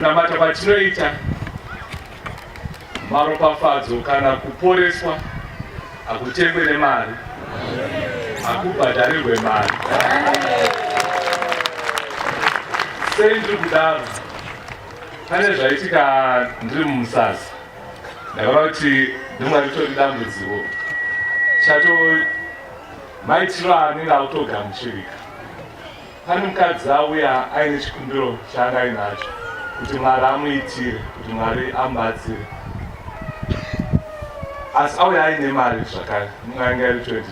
Kunamata kwatinoita maropafadzo kana kuporeswa hakutengwe nemari, hakubhadharirwe mari. Sei ndiri kudaro? Pane zvaitika ndiri mumusasa, ndakaona kuti ndimwa ritori dambudziko chato maitiro aanenge akutogamuchirika. Pane mukadzi auya aine chikumbiro chaanga ainacho kuti Mwari amuitire, kuti Mwari amubatsire. Asi auya aine mari zvakare, imwe yanga iri $20.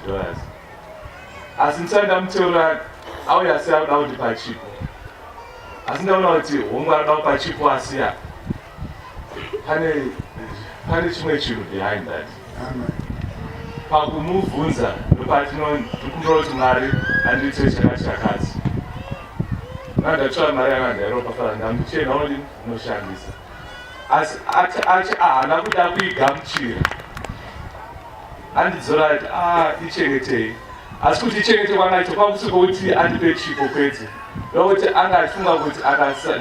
Asi ndisati ndamuteura auya asi akuda kundipa chipo. Asi ndaona kuti hongu arikuda kupa chipo asi pane chimwe chinhu behind that. Pakumubvunza ndopatinokumbira kuti Mwari andiitire chakati chakati. Ndandatora mari yanga ndairopafadza ndamuchena unodini unoshandisa. Asi ati ahana kuda kuigamuchira. Andidzora ati ah ichengetei. Asi kuti ichengete kwanga acho kwakusi kwokuti andipe chipo kwete. Ndokuti anga achifunga kuti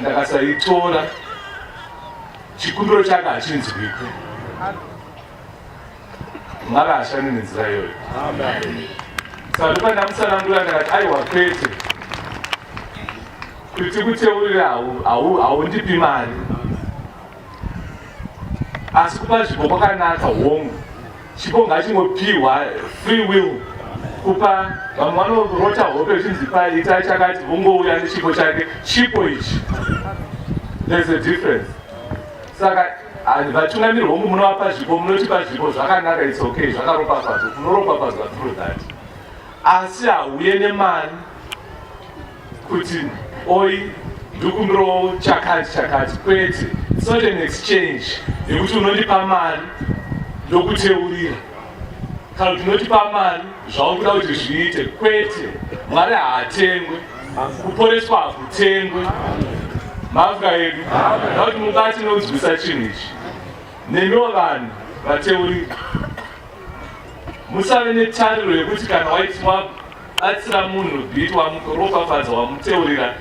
ndakasaitora chikumbiro chake hachinzwikwe. Mwari haashandi nenzira iyoyo. Saka ndopandamusanangura ndakati aiwa kwete, kuti tikuteurire haundipi mari, asi kupa zvipo kwakanaka. Hongu, chipo ngachingopiwa free will kupa. Vamwe vanorota hope chinzi pa ita chakati, vongouya nechipo chake, chipo ichi. There's a difference. Saka vatungamiri, hongu, munovapa zvipo, munotipa zvipo, zvakanaka, it's okay, zvakaropafadzwa, unoropafadzwa through that. Asi hauye nemari kuti oi ndokumbirawo chakati chakati, kwete. It's not an exchange yekuti unondipa mari ndokuteurira, kana kuti unotipa mari zvaukuda kuti zviite, kwete. Mwari haatengwe, kuporeswa hakutengwe. Maafrica edu nakuti mubati nonzwisa chinhu ichi. Nemiwo vanhu vateuriri, musave netariro yekuti kana waiti wabatsira munhu bhiti, wamuropafadza, wamuteurira,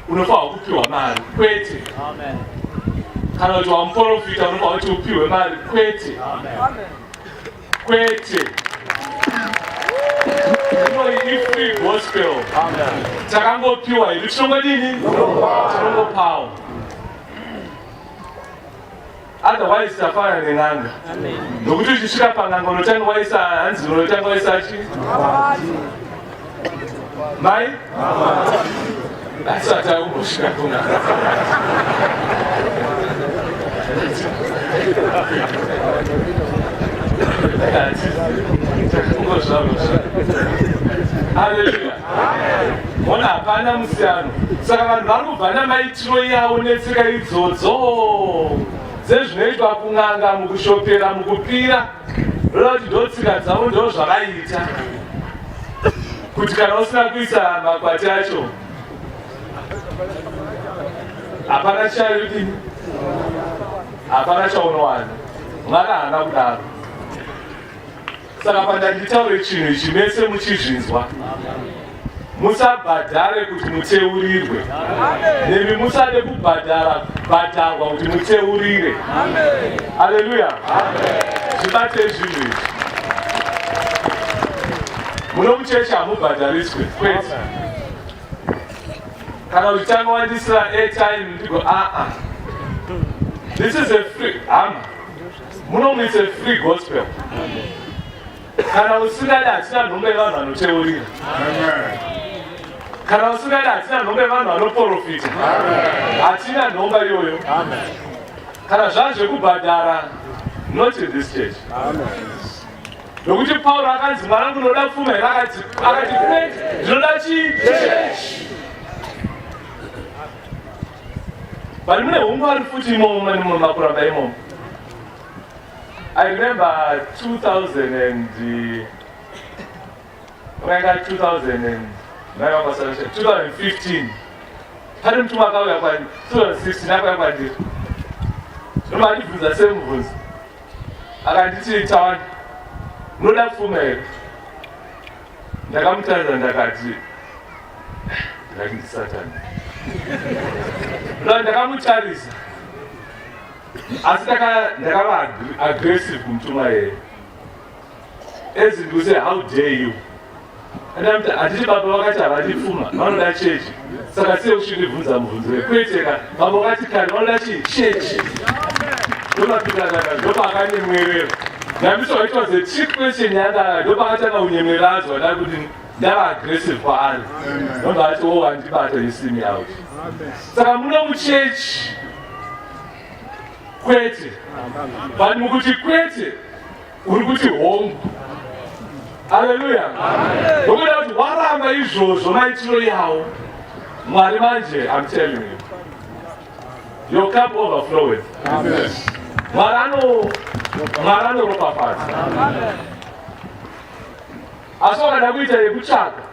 unofanirwa kupiwa mari, kwete. Kana kuti wamuprofita, unofanirwa kuti upiwe mari, kwete, kwete. Inoyi ifree gospel, takangopiwa hedu, tinongodini? Tinongopawo. Otherwise tafanana nen'anga, nokuti uchisvika pan'anga unotanga waisa, hanzi unotanga waisa chi mai asati akumbosvika kun'anga. Haleluya! Mona hapana musiyano. Saka vanhu vari kubva namaitiro yavo netsika idzodzo dzezvinoitwa kun'anga, mukushopera, mukupira, roda kuti ndo tsika dzavo, ndo zvavaiita, kuti kana usina kuisa makwati acho hapana chaidini, hapana chaunowana. Mwari haana kudaro. Saka pandanditaure chinhu ichi mese muchizvinzwa, musabhadhare kuti muteurirwe, nemi musade kubhadhara bhadharwa kuti muteurire. Aleluya! Zvibate zvinhu izvi. Muno muchechi hamubhadhariswe, kwete. Kana uchitanga wandisira airtime ndigo, aa, this is a free hama. Muno it's a free gospel. Kana usingadi, hatina nhombe yevanhu vanoteurira. Kana usingadi, hatina nhombe yevanhu vanoprofita, hatina nhomba iyoyo. Kana zvaa zvekubhadhara, not in this church, nokuti Pauro akanzi, "Mwanangu, unoda pfuma here?" Akati, "Kwete, ndinoda chii? Church." But mune ungwari futi imomo makuramba imomo. I remember 2000 and wakainga 2000 and 2015, pane mutumwa akauya kwandiri, 2016 akauya kwandiri, noma andibvunza semubvunzo, akanditi, "Tawanda, unoda pfuma here?" Ndakamutarisa, ndakati ndisatani. Ndakamutarisa. Asi ndakava aggressive kumutumwa yeye. As in to say, how dare you? And I'm handiti baba vakati havadi pfuma, vanoda chechi. Saka sei uchindibvunza mubvunzo wei? Kwete ka, baba vakati kare vanoda chii? Chechi. Ndopapindana ndopakanyemwerera. Ndamiswa it was a trick question yanga ndopakatanga kunyemwerera anzwa da kuti ndava aggressive kwaari. Ndobva ati oh andibata you see me out. Saka muno muchechi kwete. But mukuti kwete uri kuti hongu aleluya nokuda kuti waramba izvozvo maitiro yawo mwari manje im telling you your cup overfloweth mwari ano mwari anoropafadza asi wakada kuita yekutsvaga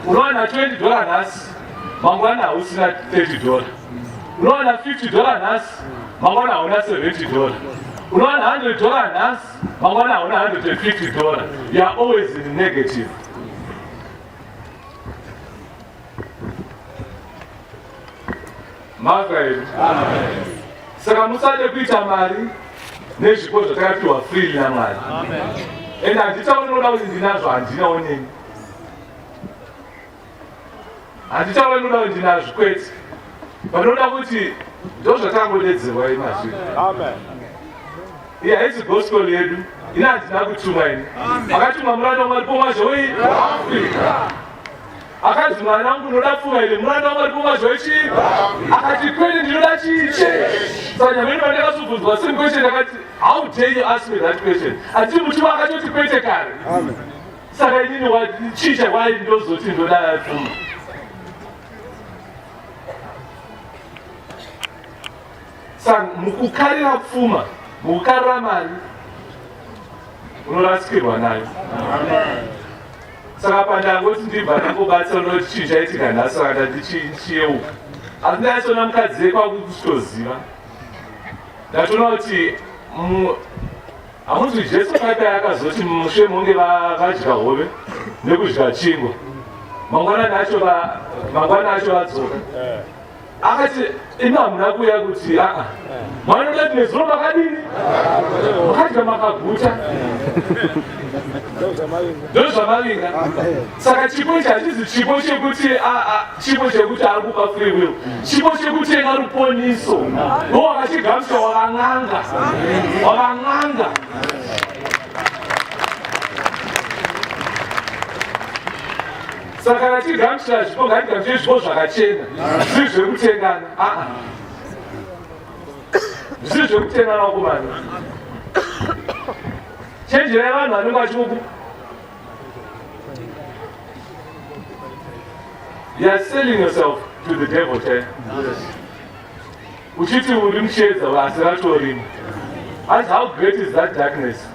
unowana 20 dollar nhasi mangwana hausina 30 dollar unowana 50 dollar nhasi mangwana hauna 70 dollar unowana 100 dollar nhasi mangwana hauna 150 dollar you are always in negative Martha yedu. Saka musade kuita mari nezvipo zvatakapiwa freely naMwari. And handitauri noda kuti ndinazvo handinawo neni. Handitauri noda kuti ndinazvo kwete. Vanoda kuti ndozvatangodedzerwa imazviri. Amen. Iyi haisi gospel yedu. Ini handina kutumwa ini. Akatumwa muranda waMwari pomazvo weAfrica. Akanzi mwana wangu unoda pfuma here? Muranda waMwari pomazvo wechii? Akati kwete ndinoda chii? Chechi. Saka nyamweni pandakazobvunzwa same question ndakati how dare you ask me that question? Ati mutumwa akatoti kwete kare. Amen. Saka inini chii chakwai ndozoti ndoda pfuma? Saka mukukarira pfuma, mukukarira mari unorasikirwa nayo. Saka pandangoti ndibva ndangobatsira ndoti chii chaitika nhasi saka ndandichiyeuka. Asi ndaisoona mukadzi kwakutoziva. Ndatoona kuti hamunzwi Jesu paipai akazoti mushe munge vadya hove nekudya chingwa. Mangwanani acho mangwana acho vadzoka. Akati imi hamuna kuuya kuti aa mwana unoda kuti nezuro makadini makadya makaguta ndozvamavinga saka chipo ichi hachizi chipo chekuti chipo chekuti ari kupa free will chipo chekutenga ruponiso ndo wakachigamuchira wakan'anga wakan'anga Saka kana tichigamuchira zvipo ngatigamuchire zvipo zvakachena, zvisiri zvekutengana. Aa, zvisiri zvekutengana vakomana. Chenjerai vanhu vanenge vachikuku You are selling yourself to the devil chaiyo. Uchiti uri muchiedza asi ratorima. As how great is that darkness?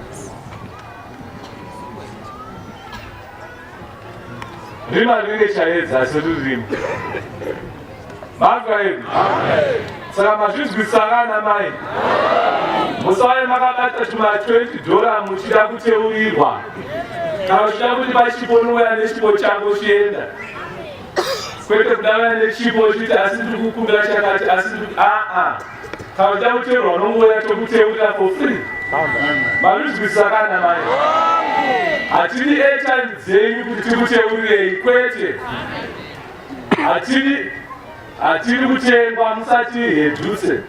Rima rinenge chaedza asi riri rima. Manzwa here? Saka mazvinzwisisa ana mai. Musauye makabata tuma 20 dollar muchida kuteurirwa. Kana uchida kuti pachipo unouya nechipo chako chienda. Kwete kudavana nechipo uchiti asi ndiri kukumbira chakati asi ndiri aa. Kana uchida kuteurwa unongouya tokuteurira for free. Mazvinzwisisa kana mai? Hatidi airtime dzenyu kuti tikuteurirei kwete. Hatidi hatidi kutengwa musati hedhuse.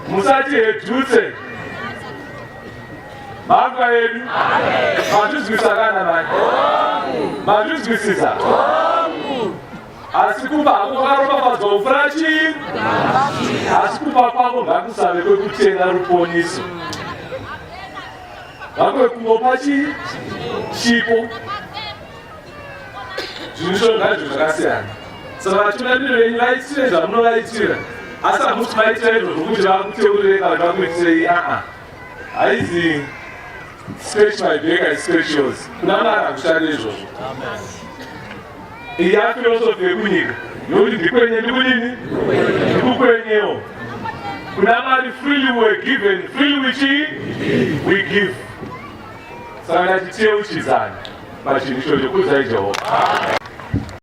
Musati hedhuse. Mhaka yedu. Mazvinzwisisa kana mai? Mazvinzwisisa? Asi kupa hako kwakaropafadzwa kupfuura chii? Asi kupa kwako ngakusave kwekutenga ruponiso. Ngakuve kungopa chii? Chipo. Zvinhu izvozvo ngazvive zvakasiyana. Saka vatungamiri venyu vaitire zvamunovaitira. Asi hamusi kuvaitira izvozvo kuti vakuteurirei kana kuti vakuitirei aa. Haizi scratch my back I scratch yours. Kuna Mwari hakushandi izvozvo. Iyi yafilosofi yekunyika yokuti ndikwenye ndikudini ndikukwenyewo. Kuna Mwari freely we were given, freely we chii? We give. Saka ndati tiyeuchidzane pachinhu ichocho kudzai Jehovha.